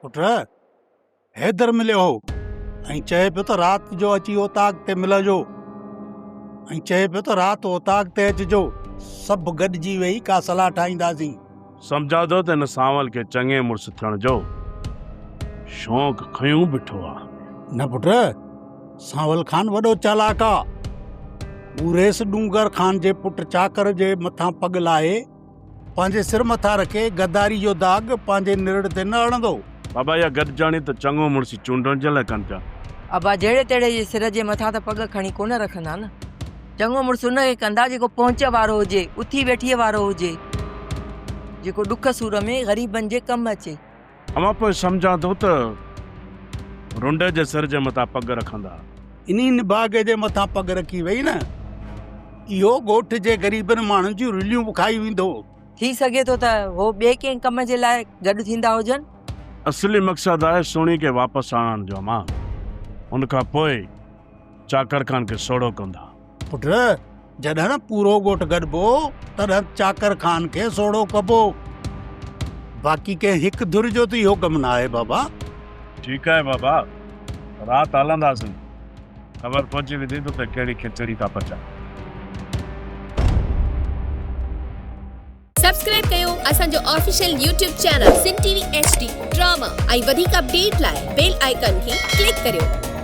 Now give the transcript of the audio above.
پٽ، حيدر مليو هو ۽ چئي پيو ته رات جو اچي اوطاق تي ملجو ۽ چئي پيو ته رات اوطاق تي اچجو سڀ گڏجي ويهي ڪا صلاح ٺاهينداسين. سمجهان ٿو ته هن سانول کي چڱي مڙس ٿيڻ جو شوق کنيون بيٺو آ. نه پٽ، سانول خان وڏو چالاڪ آ. هو رئيس ڏونگر خان جي پٽ چاڪر جي مٿان پڳ لاهي پنهنجي سر مٿان رکي غداري جو داغ پنهنجي نرڙ تي نه هڻندو. بابا اها گڏجاڻي ته چڱو مڙس چونڊڻ جي لاء ڪن پيا. ابا جهڙي تهڙي جي سر جي مٿان ته پڳ کڻي ڪونه رکندا نه. چڱو مڙس ان کي ڪندا جيڪو پهچ وارو هجي، اٿي ويٺيء وارو هجي، جيڪو ڏک سور ۾ غريبن جي ڪم اچي. اوهان پوء سمجهان ٿو ته رنڊ جي سر جي مٿان پڳ رکندا. انهي نڀاڳي جي مٿان پڳ رکي وئي نه، اهو ڳوٺ جي غريبن ماڻهن جون رليون به کائي ويندو. ٿي سگهي ٿو ته هو ٻئي ڪنهن ڪم جي لاء گڏ ٿيندا هجن. اصلي مقصد آهي سهڻي کي واپس آڻڻ جو امان. ان کان پوء چاڪر خان کي سوڙهو ڪندا. پٽ، جڏھن پورو ڳوٺ گڏبو، تڏھن چاڪر خان کي سوڙھو ڪبو. باقي ڪنھن ھڪ ڌر جو ته اھو ڪم ناھي بابا. ٺيڪ آھي بابا، رات ھلنداسين، خبر پئجي ويندي ته اتي ڪھڙي کچڙي ٿا پچائين. سبسڪرائب ڪيو اسان جو official YouTube channel Sindh T V H D drama ۽ وڌيڪ اپڊيٽ لاء بيل آئيڪان کي ڪلڪ ڪريو.